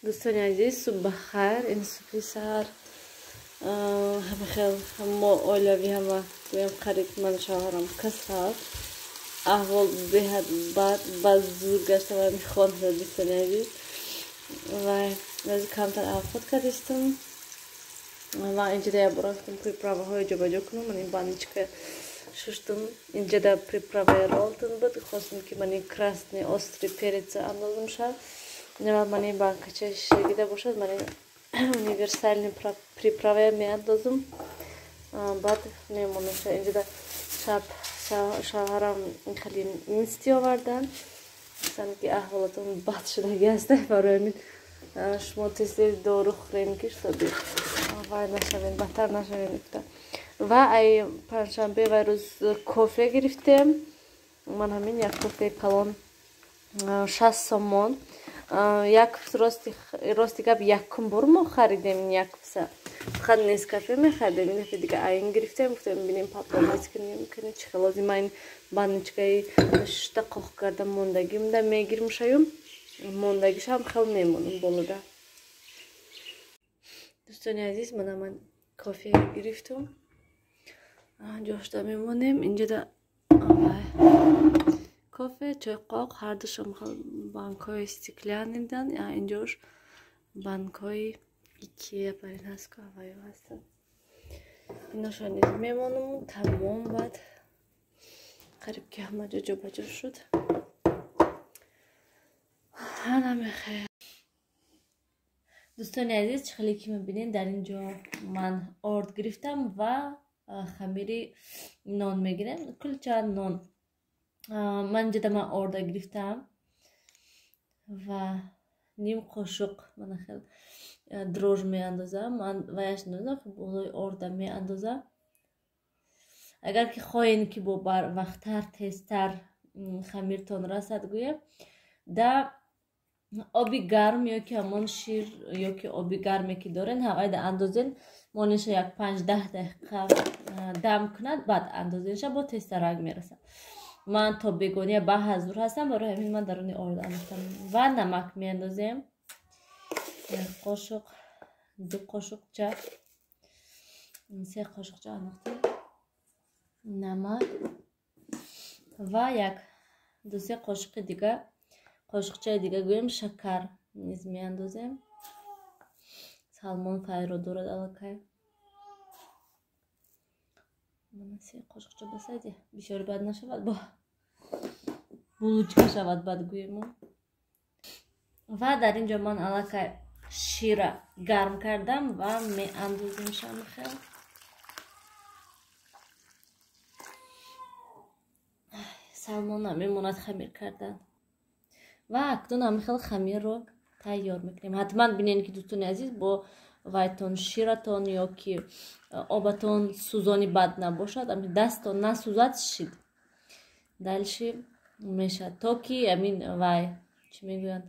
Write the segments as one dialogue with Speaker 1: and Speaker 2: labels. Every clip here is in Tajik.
Speaker 1: Дӯстони азиз, субҳ бахайр. Ин субҳи саҳар ҳама хел мо оилавӣ ҳама гӯям қариб ман шавҳарам касал, аҳвол беҳад бад, ба зур гашта ва мехонда. Дӯстони азиз, ва камтар авқот кардистам ва инҷода як бора гуфтам приправаҳои ҷобаҷо кунам. Ман ин баночка шуштум, инҷода приправаи ролтон буд, хостам ки ман ин красный острый переца андозам шад. Ман ин банкача шишагида бошад, ман ин универсальный приправая меандозам, баъд мемонам. Инҷода шаб шавҳарам хеле мисти овардан, гуфтанд ки аҳволатон бад шудаги аст, барои ҳамин шумо тез-тез дору хӯрем ки шутоби вай нашавем, бадтар нашавем гуфта. Ва ай панҷшанбе вай рӯз кофе гирифтем. Ман ҳамин як кофеи калон 60 сомон. Як рости гап, якум бор мо харидем як куса, фақат нескафе мехаридем. Ин дафъа дига айн гирифтем, гуфтем бинем, попробовать кунем, чӣ хел. Лозим айн баночкаи шушта қоқ карда мондагимда мегирим шаюм, мондагишам хел мемонам болода. Дӯстони азиз, мана ман кофе гирифтум, ҷошта мемонем. Инҷода кофе, чойқоқ ҳардушам банкҳои стеклянный дан, инҷош банкҳои икея барин ҳаст ку ҳаваё ҳастанд. Иношо низ мемонам тамом. Баъд қариб ки ҳама ҷо ҷобаҷо шуд. Ҳана мехел. Дӯстони азиз, чӣ хеле ки мебинед, дар ин ҷо ман орд гирифтам ва хамири нон мегирем, кулча нон. Ман инҷода ман орда гирифтам ва ним қошуқ мана хел дрожж меандозам. Ман ваяш андозам, болои орда меандозам. Агар ки хоҳем ки бо барвақттар тезтар хамиртон расад, гӯям, да оби гарм ё ки ҳамон шир ё ки оби гарме ки дорен, ҳавайда андозен, монеша як 5-10 дақиқа дам кунад, баъд андозенша, бо тезтарак мерасад. Ман то бегония ба ҳазур ҳастам, барои ҳамин ман даруни орда андохтам. Ва намак меандозем, як қошуқ, ду қошуқча, се қошуқча андохтем намак ва як ду-се қошуқи дига, қошуқчаи дига гӯем, шакар низ меандозем. Салмон файро дорад аллакай. Мана се қошуқча басайди, бисёри бад нашавад, бо булучка шавад бад гӯему. Ва дар ин ҷо ман аллакай шира гарм кардам ва меандозем шамхел. Салмон мемонад хамир кардан. Ва акнун ҳамин хел хамирро тайёр мекунем. Ҳатман бинед ки, дӯстони азиз, бо вайтон ширатон ё ки обатон сӯзони бад набошад, дастон насӯзад, шид дальше мешавад, то ки амин вай чӣ мегӯянд,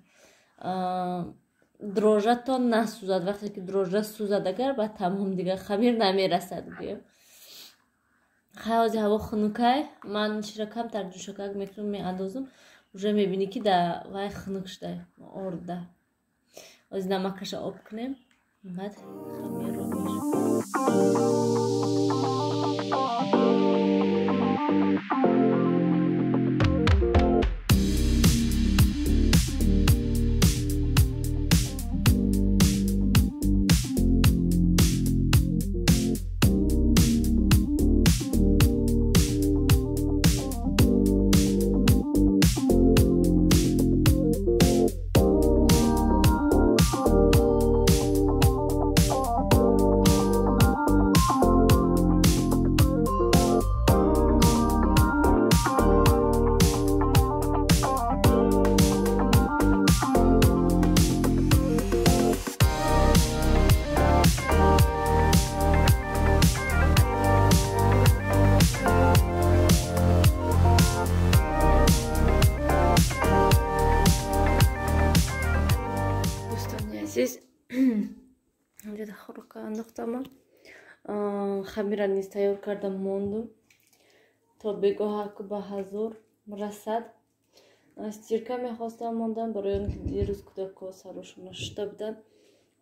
Speaker 1: дрожжатон насӯзад. Вақте ки дрожжа сӯзад агар, баъд тамом, дигар хамир намерасад гӯем. Ҳози ҳаво хунукай, ман шира камтар ҷӯшакак мекунам, меандозам, уже мебинӣ ки да вай хунук шуда орда. Ози намакаша об кунем, баъд хамирро. Азиз, инҷода хӯрока андохтама, хамира низ тайёр кардам, мондум то бегоҳаку ба ҳазур расад. Стирка мехостам мондан, барои он ки дирӯз кӯдакҳо сарошона шуда буданд,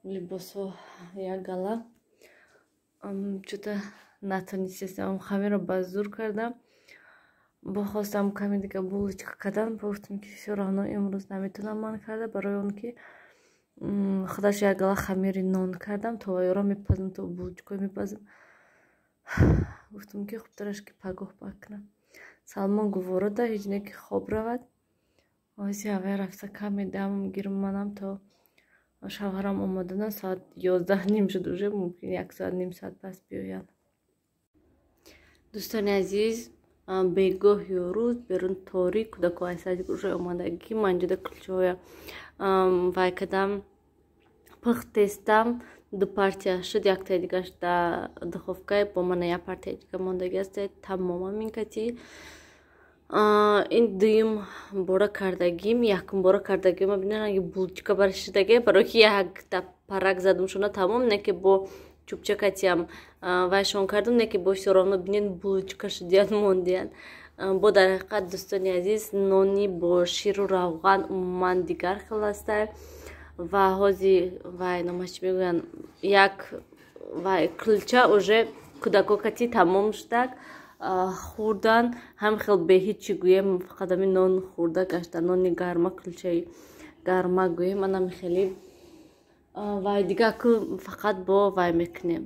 Speaker 1: либосҳо як гала чӯта натонистестам, хамирро ба зур кардам. Бохостам каме дига булочка кардан, гуфтам ки всё равно имрӯз наметавонам ман карда, барои он ки худаш як гала хамири нон кардам, то вайёро мепазам, то булочкаҳо мепазам. Гуфтам ки хубтараш ки пагоҳ бакунам. Салмон гуворо да ҳеҷ не ки хоб равад. Ози ҳавай рафта каме дамам гирм манам, то шавҳарам омадана соат 11:30 шуд, уже мумкин як соат ним соат пас биёянд. Дӯстони азиз, бегоҳ ё рӯз берун торик, кӯдакҳо аз садик уже омадагӣ. Ман ҷуда кулчаҳоя вай кардам, пухтестам, ду партия шуд, яктаи дигаш дар духовка, бо мана як партияи дига мондагӣ аст, тамомам ин кати. Ин дуюм бора кардагим, якум бора кардагим, бинан булочка баршидаге, барои ки якта парак задум шуна тамом, не ки бо чӯбчакатиам вайшон кардум, не ки бо всё равно бинен булочка шудиян мондиян. Бо дар ҳақиқат, дӯстони азиз, нони бо ширу равған умуман дигар хел аста. Ва ҳози вай номаш чӣ мегӯянд, як вай кулча уже кӯдако кати тамом шудак, хӯрдан ҳам хел бе ҳичи гӯем, фақат ҳамин нон хӯрда гашта, нони гарма, кулчаи гарма гӯем, анами хеле вай дига ку фақат бо вай мекунем,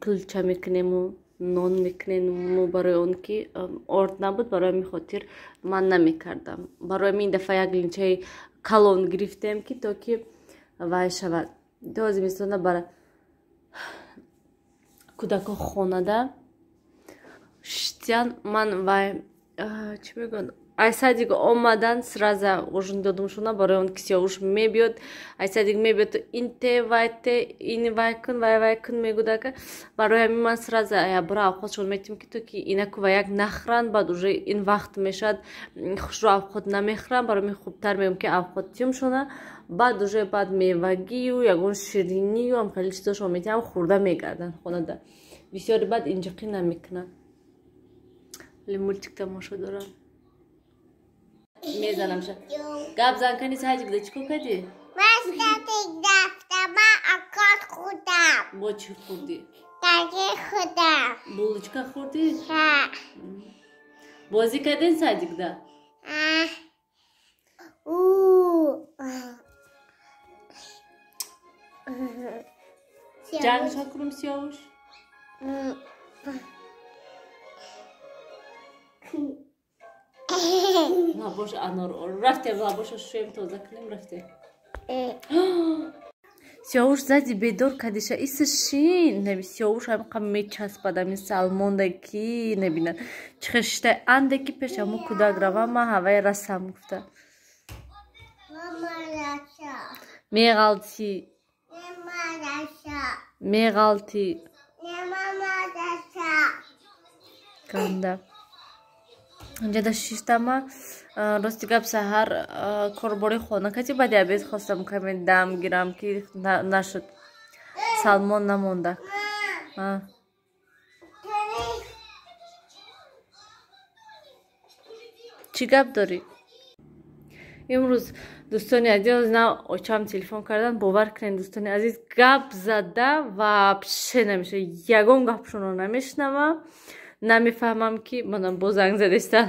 Speaker 1: кулча мекунему нон мекунему, барои он ки орд набуд, барои ҳамин хотир ман намекардам. Барои ҳамин дафъа як линчаи калон гирифтем ки то ки вай шавад. То зимистона бар кӯдако хонада шитян, ман вай чӣ мегӯянд, ай садик омадан сразу ужин додумшуна, барои он ки сиёвуш мебиёд, ай садик мебиёд, ин те вай те ин вай кун, вай вай кун мегӯдака. Барои ҳамин ман сразу ябра авқотшон метим ки то ки инаку ва як нахӯранд, баъд уже ин вақт мешавад, хушрӯ авқот намехӯранд. Барои ҳамин хубтар мегӯям ки авқот тимшона, баъд уже баъд мевагию ягон ширинию ам хеле чизошон метиҳам, хӯрда мегарданд хонада. Бисёри баъд инҷиқӣ намекунанд. Вале мультик тамошо дорам. Мезанамша. Гап зан кани, садик да чӣ кор кардӣ?
Speaker 2: Ман садик рафтам, ман авқот хӯрдам.
Speaker 1: Бо чӣ хӯрдӣ?
Speaker 2: Таги хӯрдам.
Speaker 1: Булочка хӯрдӣ?
Speaker 2: Ҳа.
Speaker 1: Бозӣ кардин садик да? Ҷанг шакурум сиёвуш? Лабош анор рафтем, лабоша шӯем, тоза кунем, рафтем. Сиёвуш зади бедор кадиша, иса шин наби сиёвуш ҳамқа мечаспад ами Салмонда ки набинад чӣ хел шитай анде ки пеш ҳамо кӯдак рава, ман ҳавай расам гуфта. Меғалтӣ, меғалтӣ ганда. Инҷода шиштама, рости гап, саҳар корбори хона кати, баъди обед хостам каме дам гирам ки нашуд, Салмон намондак. Чӣ гап дорӣ? Имрӯз, дӯстони азиз, на очам телефон кардан, бовар кунед, дӯстони азиз, гап зада вообще намешавад, ягон гапшонро намешунавам, намефаҳмам ки манам боз занг задестан.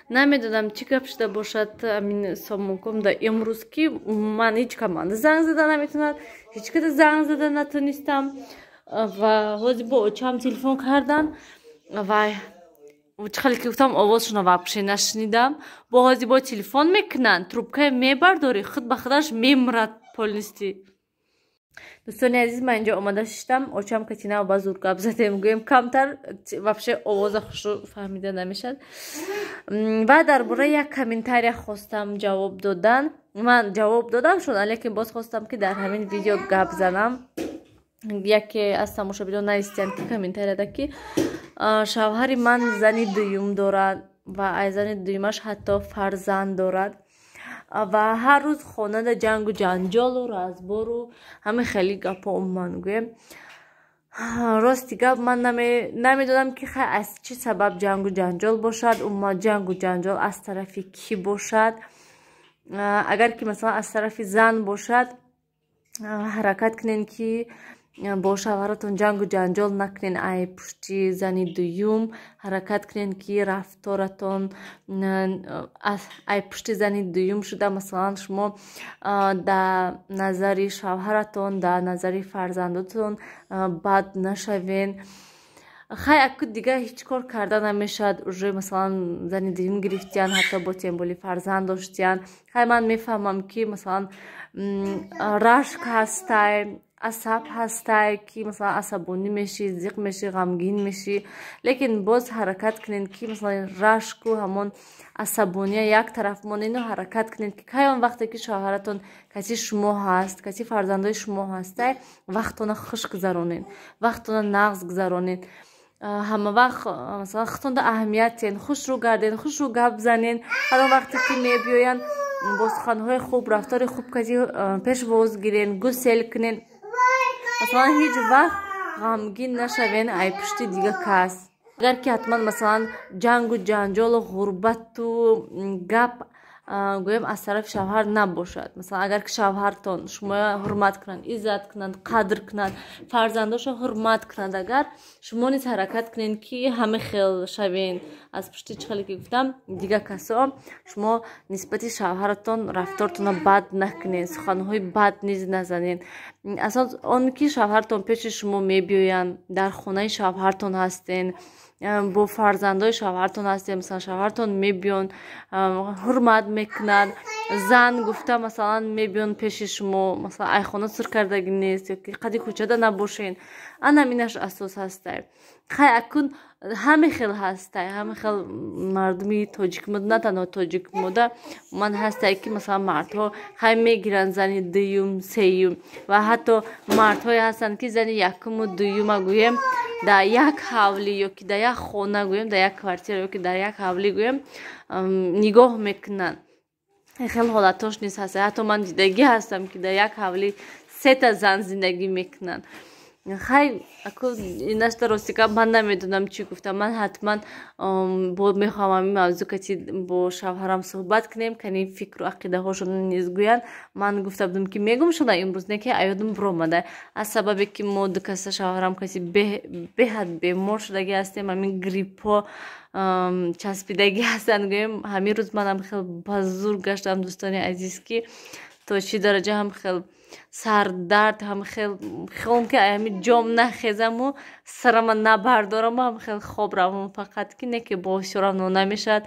Speaker 1: Намедонам чӣ гап шуда бошад амин сомонком да имрӯз, ки ман ҳеҷ команда занг зада наметавонад, ҳеҷ када занг зада натонистам. Ва ҳозир бо очам телефон кардан, вай чӣ хеле ки гуфтам, овозшонро вообще нашунидам. Бо ҳозир бо телефон мекунанд, трубкае мебардорӣ, худ ба худаш мемурад полностью. Дӯстони азиз, ман инҷо омада шиштам, очам катина ба зур гап задем, гӯем камтар вообще овоза хушрӯ фаҳмида намешавад. Ва дар бораи як комментария хостам ҷавоб додан. Ман ҷавоб додам шуд, лекин боз хостам ки дар ҳамин видео гап занам. Яке аз тамошобинон навистиянд ки комментарияда ки шавҳари ман зани дуюм дорад ва аз зани дуюмаш ҳатто фарзанд дорад ва ҳар рӯз хонада ҷангу ҷанҷолу разбору ҳамин хеле гапҳо умуман гӯем. Рости гап, ман намедонам, ки хай аз чӣ сабаб ҷангу ҷанҷол бошад, умуман ҷангу ҷанҷол аз тарафи кӣ бошад. Агар ки масалан аз тарафи зан бошад, ҳаракат кунед, ки бо шавҳаратон ҷангу ҷанҷол накунед ай пушти зани дуюм. Ҳаракат кунед, ки рафторатон ай пушти зани дуюм шуда, масалан, шумо дар назари шавҳаратон, дар назари фарзандотон бад нашавен. Хай, аку дигар ҳеҷ кор карда намешавад, уже масалан зани дуюм гирифтиян, ҳатто бо темболи фарзанд доштиян. Хай, ман мефаҳмам, ки масалан рашк ҳастай, асаб ҳастай, ки масалан асабонӣ мешӣ, зиқ мешӣ, ғамгин мешӣ, лекин боз ҳаракат кунед, ки масалан рашку ҳамон асабония як тараф монену ҳаракат кунед, ки кай он вақте ки шавҳаратон каси шумо ҳаст, каси фарзандои шумо ҳастай, вақтона хуш гузаронед, вақтона нағз гузаронед. Ҳама вақт масалан худтонда аҳамият тиҳен, хушрӯ гарден, хушрӯ гап занен. Ҳар он вақте ки мебиёянд, бо суханҳои хуб, рафтори хуб каси пешвоз гирен, гусел кунен. Масалан, ҳеҷ вақт ғамгин нашавен ай пушти дига кас. Агар ки ҳатман масалан ҷангу ҷанҷолу ғурбату гап гӯем аз тарафи шавҳар набошад, масалан, агар ки шавҳартон шуморо ҳурмат кунанд, иззат кунанд, қадр кунанд, фарзандошо ҳурмат кунанд, агар шумо низ ҳаракат кунед, ки ҳама хел шавен, аз пушти чӣ хеле ки гуфтам дига касо, шумо нисбати шавҳаратон рафтортонро бад накунед, суханҳои бад низ назанед. Аслан он ки шавҳартон пеши шумо мебиёянд, дар хонаи шавҳартон ҳастен, бо фарзандои шавҳартон ҳастем, масалан, шавҳартон мебиён, ҳурмат мекунад, зан гуфта, масалан, мебиён пеши шумо, масалан, айхона сур кардагӣ нест ёки қади кӯчада набошен, анаминаш асос ҳастай. Хай, акун ҳаме хел ҳастай, ҳаме хел мардуми тоҷик мода, на танҳо тоҷик мода, ман ҳастай, ки масалан мардҳо хай мегиранд зани дуюм, сеюм, ва ҳатто мардҳое ҳастанд, ки зани якуму дуюма гӯем дар як ҳавлӣ ёки дар як хона гӯем, дар як квартира ёки дар як ҳавлӣ гӯем нигоҳ мекунанд. Хел ҳолатош низ ҳаст. Ҳатто ман дидагӣ ҳастам, ки дар як ҳавлӣ сета зан зиндагӣ мекунанд. Хай, аку инашта рости гап, ман намедонам чӣ гуфтам. Ман ҳатман бо мехоҳам ҳамин мавзӯъ кати бо шавҳарам суҳбат кунем, кани фикру ақидаҳошон низ гӯянд. Ман гуфта будам, ки мегум шуда имрӯз, не ки аёдум биромада, аз сабабе ки мо ду каса шавҳарам каси беҳад бемор шудагӣ ҳастем, ҳамин гриппҳо часпидагӣ ҳастанд гӯем. Ҳамин рӯз манам хел ба зур гаштам, дӯстони азиз, ки то чӣ дараҷа ҳам хел сардард, ҳам хел хелом, ки ҳами ҷом нахезаму сарама набардораму ҳам хел хоб равам фақат, ки не ки бо всё равно намешавад.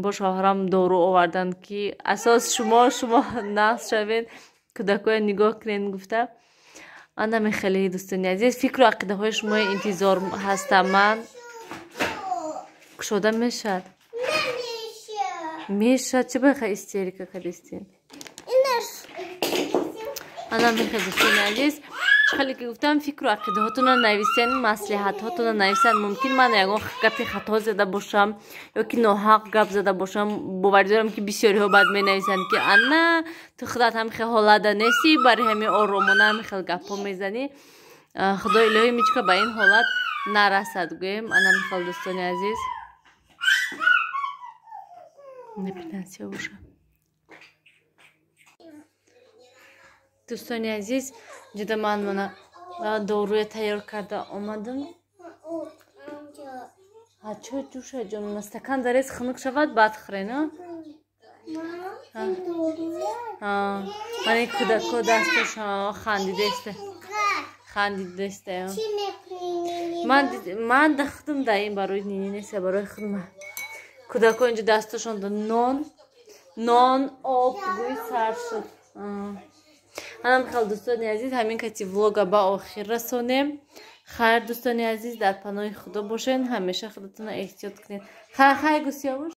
Speaker 1: Бо шавҳарам дору оварданд, ки асос шумо нағз шавед, кӯдакоя нигоҳ кунед гуфта. Анаме хеле, дӯстони азиз, фикру ақидаҳои шумои интизор ҳастам ман. Кушода мешавад, мешавад, чӣ баха истерика кардистин? Анам бихел, дӯстони азиз, хеле ки гуфтам, фикру ақидаҳотонро нависен, маслиҳатҳотонро нависен. Мумкин ман ягон гапи хато зада бошам ё ки ноҳақ гап зада бошам. Боварӣ дорам, ки бисёриҳо баъд менависанд, ки ана ту худат ҳам хел ҳолада нестӣ, барои ҳамин оромона ҳами хел гапҳо мезанӣ. Худои илоҳӣ мичка ба ин ҳолат нарасад гӯем. Ана михел, дӯстони азиз, боша. Дӯстони азиз, ҷуда ман мана доруя тайёр карда омадам. Чо ҷӯша ҷон, стакан дарез, хунук шавад, баъд хӯрен. Ман кӯдако дастошон хандидаста, хандидаста. Ман да худам да ин барои нини нест, барои худма. Кӯдако инҷо дастошон да нон, об гӯй сар шуд. Анам хел, дӯстони азиз, ҳамин кати влога ба охир расонем. Хайр, дӯстони азиз, дар паноҳи Худо бошед, ҳамеша худатонро эҳтиёт кунед. Хайр, хайр, гӯсиёбош.